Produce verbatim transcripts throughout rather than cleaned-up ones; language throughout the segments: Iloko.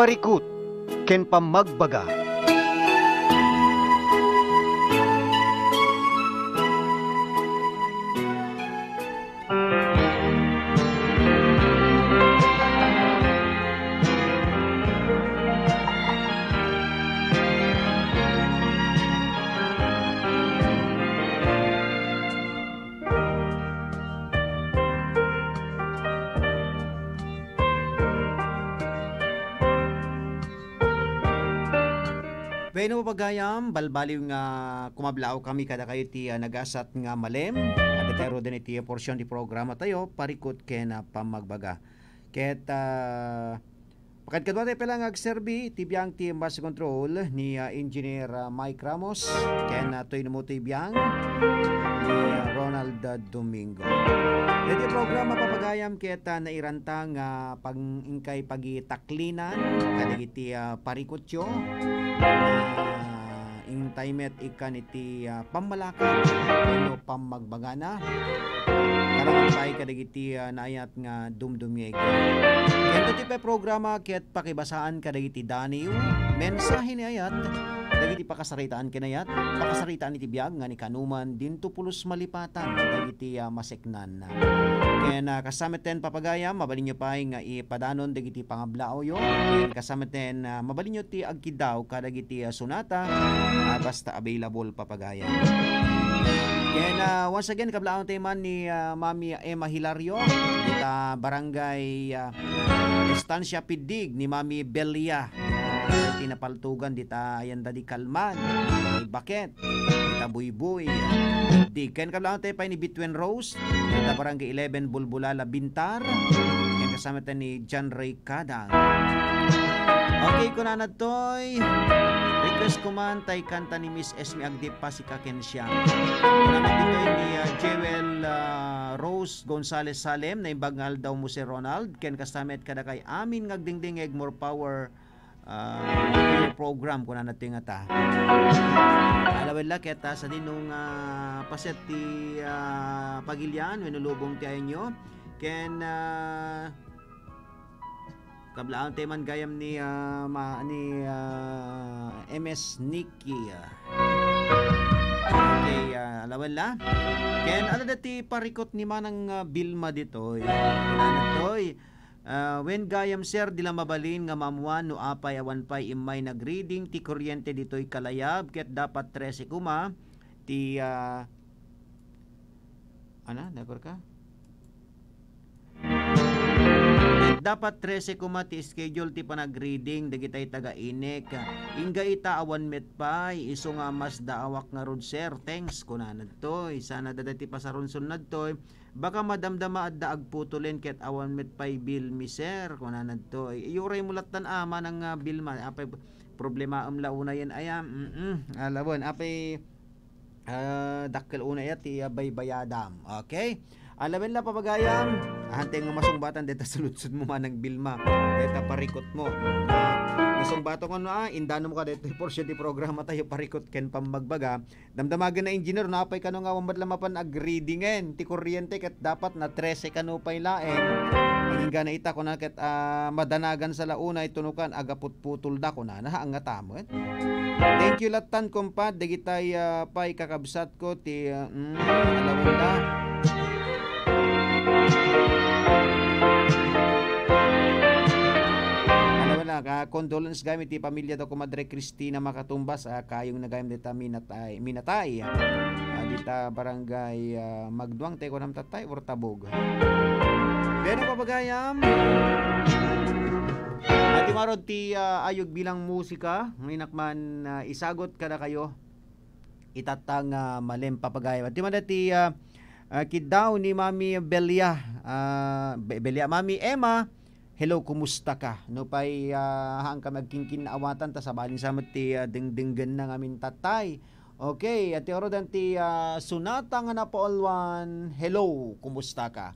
Parikut ken pammagbaga. Bueno, pagayam, balbaliw nga kumablaawkami kadakayo ti, ah, nagasat nga malem. Adda tayo ruden iti portion ti programa tayo, Parikut ken, ah, Pammagbaga. Ket, ah, pakadkadua tayo pay la nga agserbi iti biang ti master control ni, ah, Engineer, ah, Mike Ramos ken, ah, toy no ti biang ni, ah, Ronald, ah, Domingo. Iti programa, papagayam, ket, ah, nairanta nga pag-, inkay pagitaklinan kadagiti, ah, parikutyo. Ah, intay met ikkan iti, ah, pammalakad wenno pammagbagana. Karon pay kadagiti, ah, naayat nga dumdumieg. Ken iti pay programa ket pakibasaan kadagiti daniw, mensahe ni ayat, dagiti pakasaritaan ken ayat, pakasaritaan iti biag nga ni kanuman dinto pulos malipatan dagiti, ah, maseknan. Ken, ah, kasta met ten, papagayam, mabalinyo pay nga ipadanon dagiti pangablaawyo. Ken kasta met ten, ah, mabalinyo ti agkiddaw kadagiti, ah, sonata, ah, basta available, papagayam. Ken, ah, once again, kablaawtayo man ni, ah, Mami Emma Hilario, dita barangay, ah, Estancia Pidig ni Mami Belia. Ah, ti napaltugan dita ayanda di Kalman, ni Baket, dita Buybuy, ah, Pidig. Ken kablaawtayo pay ni Bitwen Rose, dita Barangay eleven, Bulbulala, Bintar. Ken kasta met ten ni John Ray Kadang. Okay, kunana ditoy, request ko man tay kanta ni Miss Esme Agdip, Pasika ken Siak. Kunana ditoy ni, ah, Jewel, ah, Rose Gonzalez Salem, Naimbag nga Aldaw mo, Sir Ronald, ken kasta met kadakay amin nga agdingdingngeg, more power, ah, your program, kunana ditoy nga ta. Alawella, ket, ah, sadino nga paset ti, ah, pagilian wenno lubong ti ayanyo. Ken, ah, kablaawtayo man gayam ni, ah, ma-, ni, ah, M S Nicky, ah. Okay, ah, alawella. Ken adda ti parikut ni Manang, ah, Vilma ditoy. Kunana ditoy, ah, wen gayam, sir, di la mabalin nga maammuan no apay awan pay immay nag-reading ti kuryente ditoy Kalayab, ket dapat trese koma ti, ah, Ana, nagor ka? Dapat trese koma ti schedule ti panag-reading dagitay taga-inek. Ingga ita awan met pay, isu nga masdaawak ngarud, sir. Thanks, kunana ditoy. Sana dada ti pasarunson na ditoy. Baka madamdama adda agputulen ket awan met pay bill mi, sir, kunana ditoy. Iyuray mo lattan a, manang, ah, bill man. Apay problemaem la unayen aya. Mm-mm. Alawen, apay Ah, dakkel unay a ti, ah, baybayadam. Okay? Alawen la, papagayam. Ahantay nga masungbatan deta saludsod mo, manang Vilma. Deta parikot mo. Ah, nasungbato ko no, ah, indano mo ka deta portion ti programa tayo, parikot ken pammagbaga. Damdamagen na, engineer, no, apay kano nga awan met la mapan agreadingen ti kuryente ket dapat na trese kano pay laeng. Agingga na ita, kuna ket, ah, madanagan sa la unay tunukan, agaputputol da, kunana, ha, angatamen. Thank you lattan, kumpad. Dagitay, ah, pay kakabsat ko ti, ah, mm, alawen da. Alawen da, ka, condolence gayam iti pamilya da Kumadre Cristina Makatumbas, ah, kayong na gayam dita minatay, minatay. Ah, dita barangay, ah, Magduang, tay kunam tatay, or Tabog. Pero papagayam, ati marod ti, ah, ayog bilang musika, nga inak man, ah, isagot kadakayo itatta nga malem, papagayam. Ati man ti, ah, ah, kiddaw ni Mami Belia, ah, Be-, Belia, Mami Emma, hello, kumusta ka? Nupay, ah, haan kami agkinkinnaawatan, ta sabalin sa met ti, ah, dengdenggen na ngamin tatay. Okay, ati orodan ti, ah, Sonata nga Napauluan, hello, kumusta ka?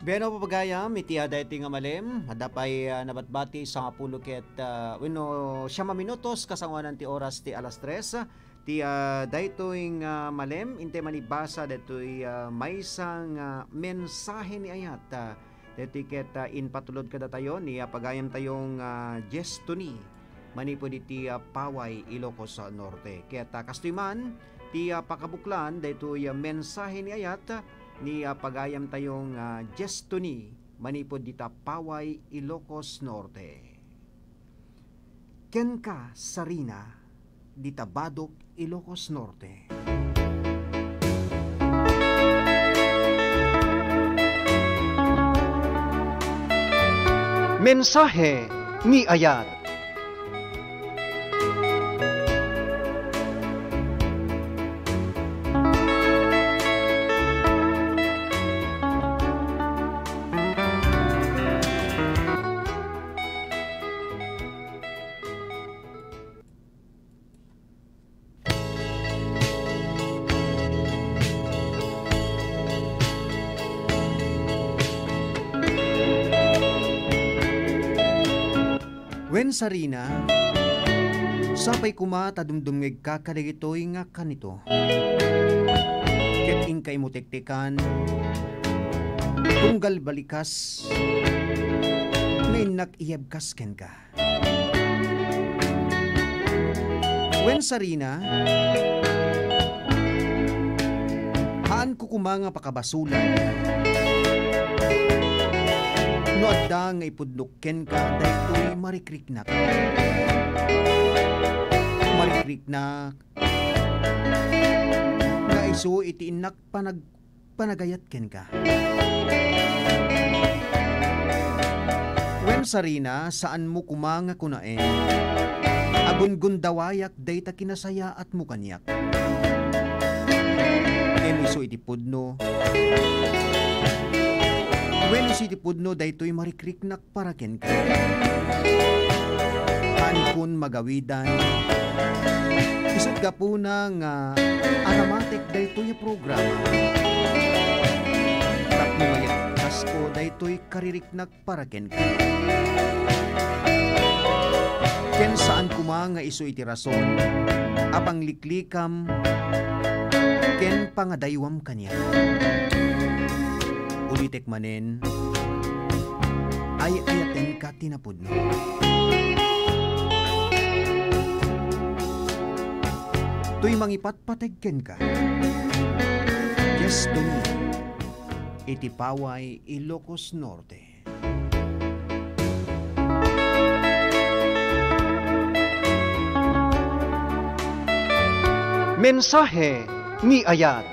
Bueno, papagayam, iti, ah, daytoy nga malem, adda pay, ah, nabatbati sangapulo ket, ah, wenno, siam a minutos kasangoanan ti oras ti alas tres. Ti, ah, daytoy nga malem, intay manibasa daytoy, ah, maysa nga mensahe ni ayat, ah, daytoy ket, ah, impatulod kadatayo ni, ah, pagayamtayo nga Jess Tuni manipud iti, ah, Paway, Ilocos Norte. Ket, ah, kastoy man ti, ah, pakabuklan daytoy, ah, mensahe ni ayat ni, ah, pagayamtayo nga Jess Tuni manipud dita Paway, Ilocos Norte. Kenka, Sarina, dita Badoc, Ilocos Norte. Mensahe ni ayat. Wen Sarina, sapay koma ta dumdumngegka kadagitoy nga kanito. Ket inka imutektekan, tunggal balikas nga innak iyebkas kenka. Wen Sarina, haanko koma nga pakabasolan no adda nga ipudnok kenka daytoy marikriknak. Marikriknak nga isu iti innak panag-, panagayat kenka. Wen Sarina, saanmo koma nga kunaen a gungundawayak dayta kinasayaatmo kaniak. Ken isu iti pudno, wen isu iti pudno daytoy marikriknak para kenka. Haankon magawidan. Isu't gapuna nga aramatek daytoy a programa. Tapno mayatkasko daytoy kaririknak para kenka. Ken saan koma nga isu iti rason a pangliklikam ken pangadaywam kaniak. Ulitek manen, ay-ayatenka ti napudno. Toy mangipatpateg kenka. Jess Tuni, iti Paway, Ilocos Norte. Mensahe ni ayat.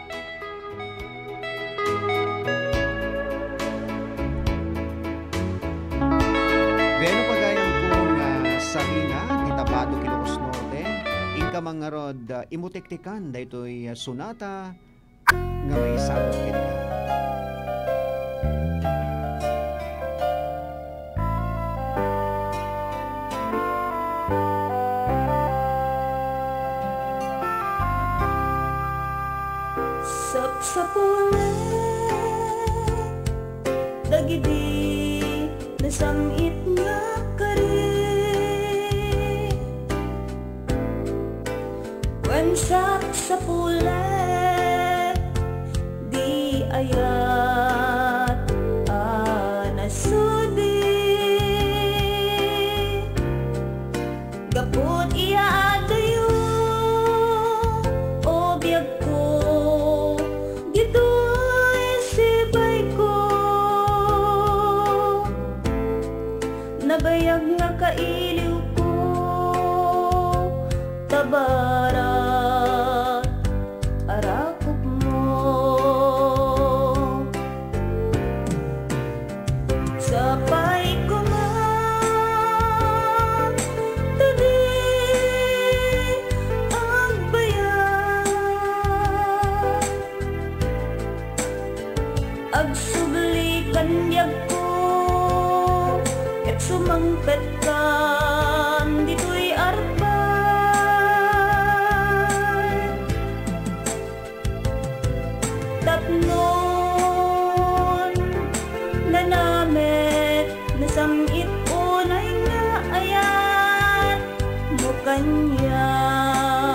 Bueno, pagayamko nga Sarina, dita Badoc, Ilocos Norte, inka man ngarud, ah, imutektekan daytoy, ah, sonata nga maisagod kenka. Sapsapulen dagidi nasam-it nga kari. Wen sapsapulen di ayat a nasudi. Gapu ti adayo, o biagko, ditoy sibayko. Nabayag nga kailiwko, tabarat a rakupmo. Sapay koma ta di agbayag. Agsubli kan biagko, ket sumangpetkan ditoy arban. Tapnon kaniak.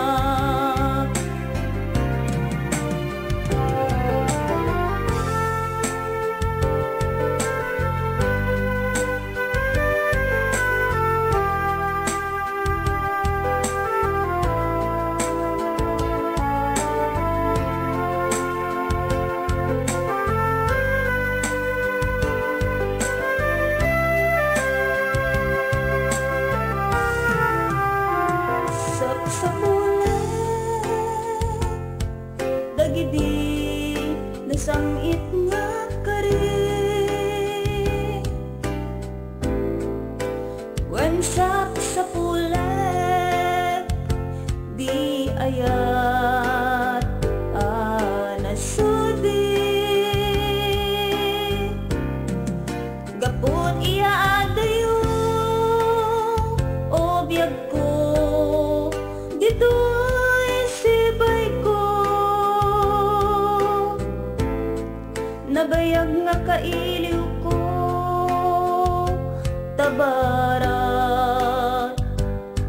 Sapsapulek dagidi nasam-it nga kari. Wen sapsapulek di ayat a nasudi. Gapu ti adayo, o biagko, ditoy sibayko. Nabayag nga kailiwko, ta barat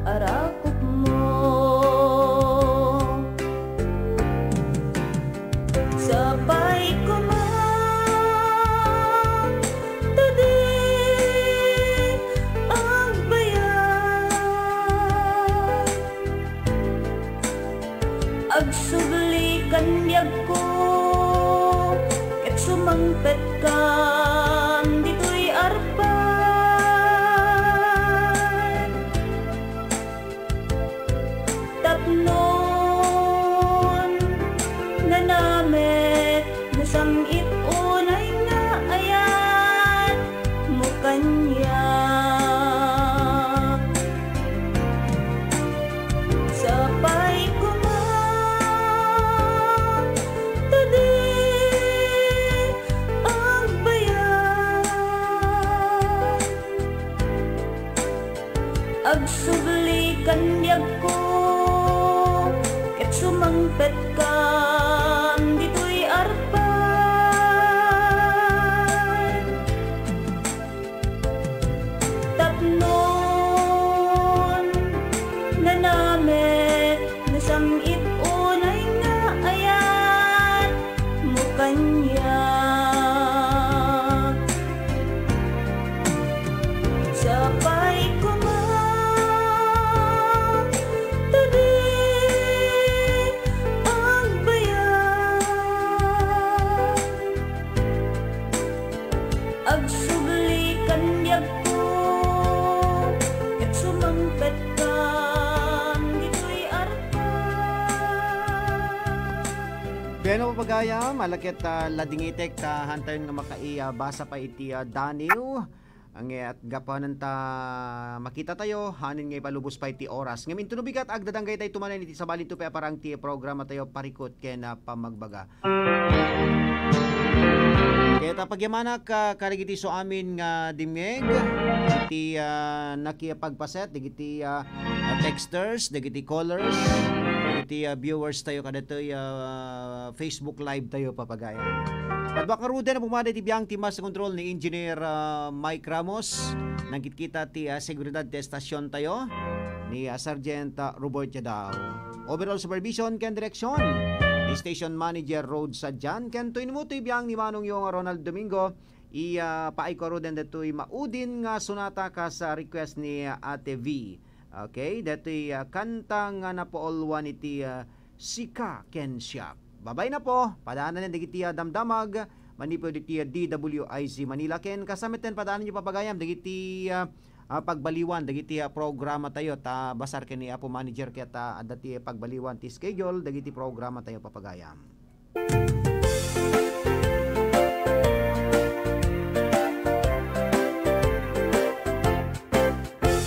a rakupmo. Sapay koma, ta di agbayag. Agsubli kan biagko, ket sumangpetkan ditoy arpan. Tapnon nanamek, nasam-it unay nga ayat mo kaniak. Sapay koma, ta di agbayag. Agsubli kan biagko, ket sumangpetkan ditoy arpan. Tapnon nanamek, nasam-it unay nga ayat mo kaniak. Sapay koma, ta di agbayag. Agsubli kan biagko, ket sumangpetkan ditoy arpan. Bueno, papagayam, ala ket, ah, ladingitek ta hantayon nga makai-, ah, basa pay iti, ah, daniw. Ngarud, gapuanan ta makitatayo, haanna nga ipalubos pay ti oras. Ngem inton no bigat, agdadangaytayto manen iti sabali ti parang ti programatayo, Parikut ken, ah, Pamagbaga. Ket, ah, pagyamanak, ah, kadagiti isuamin nga dimngeg, iti, ah, nakipagpaset, dagiti, ah, ah, texters, dagiti callers, dagiti, ah, viewers tayo kadatoy, ah, Facebook Live tayo, papagayam. Ket bagaruden a pumada iti biang ti master control ni Engineer, ah, Mike Ramos. Nangkitkita ti, ah, seguridad ti estasion tayo ni, ah, Sergeant, ah, Robert Yadao. Overall supervision ken direksyon ni Station Manager Rod Sadian ken toy ni Mutoy biang ni Manong Yong Ronald Domingo. Iya, paay ko ruden detoy maudin nga sonata kas, ah, request ni, ah, Ate V. Okay, detoy, ah, kanta nga napauluan iti, ah, Sika ken Siak. Babay na po, padaanan dagiti, ah, damdamag manipud iti, ah, D W I Z Manila ken kasamiten padaanan yo, papagayam, dagiti, ah, ah, pagbaliwan dagiti, ah, programa tayo ta basar ken ni Apo Manager ket, ah, adda ti pagbaliwan ti schedule dagiti programa tayo, papagayam.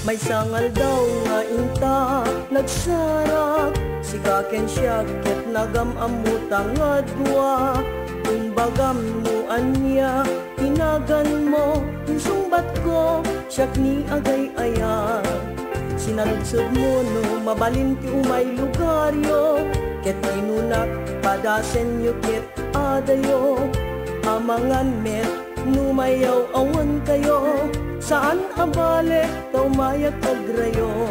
Maysa nga aldaw nga inta nagsarak, sika ken siak ket nagam-ammo ta nga dua. Imbagam no ania ti naganmo, insungbatko, siak ni agay-ayat. Sinaludsodmo no mabalin ti umay lugaryo, ket inunak, padasenyo ket adayo. Amangan met no mayaw-awankayo, saan a bale ta umayak agrayo.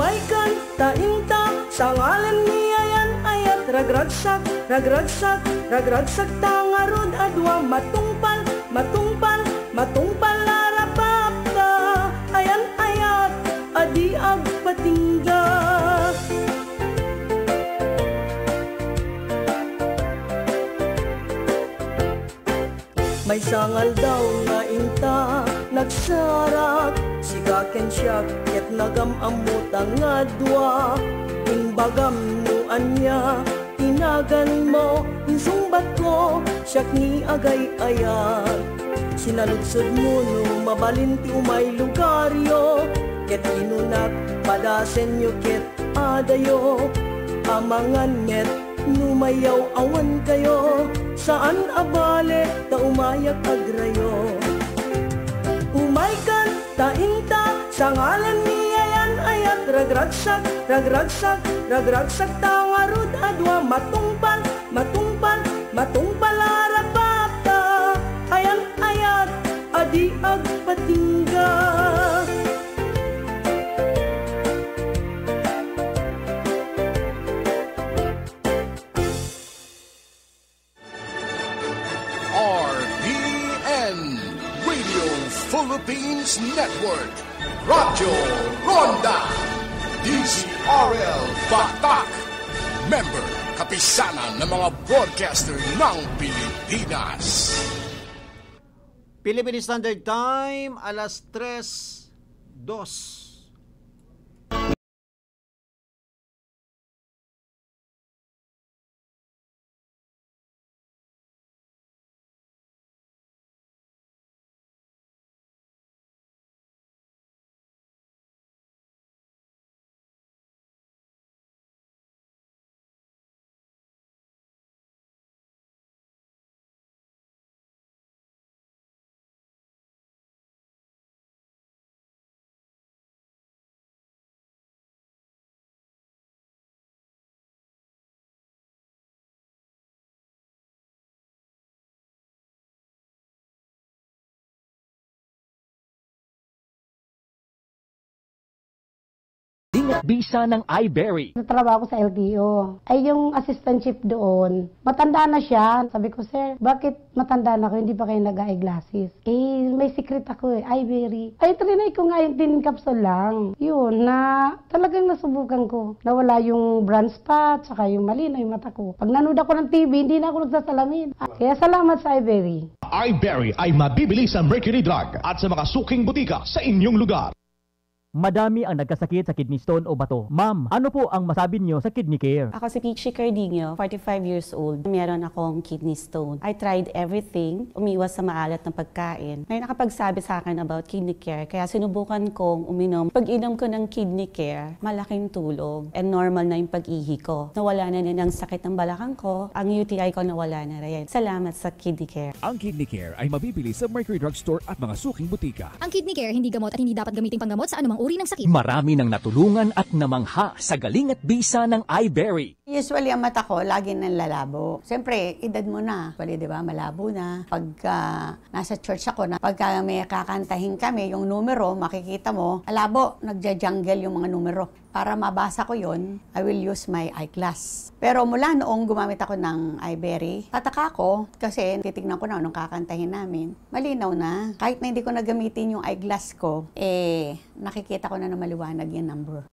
Pay kanta inta, sa ngalan ni Ayan Ayat, ragragsak, ragragsak, ragragsak ta ngarud a dua, matungpal, matungpal, matungpal a rapapta, Ayan Ayat, a di agpatingga. Maysa nga aldaw nga inta nagsarak, sika ken siak ket nagam-ammo ta nga dua. Imbagam no ania ti naganmo, insungbatko, siak ni agay-ayat. Sinaludsodmo no mabalin ti umay lugaryo, ket inunak, padasenyo ket adayo, amangan met no mayaw-awan kayo, saan a bale ta umayak agrayo. Umay kanta inta, sa ngalan ni Ayan Ayat, ragragsak, ragragsak, ragragsak ta ngarud a dua, matungpal, matungpal, matungpal a rapapta, Ayan Ayat, a di agpatingga. R P N, Radio Philippines Network, Radyo Ronda, D Z R L Batak, member, Kapisanan ng mga Broadcaster ng Pilipinas. Philippine Standard Time, alas tres dos. Dingat bisa ng iBerry. Nagtatrabaho ako sa L T O. Ay, yung assistant chief doon, matanda na siya. Sabi ko, "Sir, bakit matanda na kayo, hindi pa kayo nag-eyeglasses?" Eh, may secret ako eh, iBerry. Ay, trinay ko nga yung thin capsule lang. Yun, na talagang nasubukan ko. Nawala yung brown spot, saka yung malinaw yung mata ko. Pag nanood ako ng T V, hindi na ako nagsasalamin. Kaya salamat sa iBerry. iBerry ay mabibili sa Mercury Drug at sa mga suking butika sa inyong lugar. Madami ang nagkasakit sa kidney stone o bato. Ma'am, ano po ang masabi niyo sa Kidney Care? Ako si Peachy Cardinho, forty-five years old. Meron akong kidney stone. I tried everything. Umiwas sa maalat na pagkain. May nakapagsabi sa akin about Kidney Care, kaya sinubukan kong uminom. Pag-inom ko ng Kidney Care, malaking tulong. And normal na yung pag-ihi ko. Nawala na rin ang sakit ng balakang ko. Ang U T I ko nawala na rin. Salamat sa Kidney Care. Ang Kidney Care ay mabibili sa Mercury Drug Store at mga suking butika. Ang Kidney Care hindi gamot at hindi dapat gamiting panggamot sa anumang uri ng sakit. Marami nang natulungan at namangha sa galing at bisa ng iBerry. Usually, ang mata ko, lagi nang lalabo. Siyempre, edad mo na. Actually, di ba, malabo na. Pagka nasa church ako, na, pagka may kakantahin kami, yung numero, makikita mo, malabo, nagja-jungle yung mga numero. Para mabasa ko yon, I will use my eyeglass. Pero mula noong gumamit ako ng iBerry, pataka ko kasi titignan ko na anong kakantahin namin. Malinaw na. Kahit na hindi ko na gamitin yung eyeglass ko, eh, nakikita ko na na maliwanag yung number.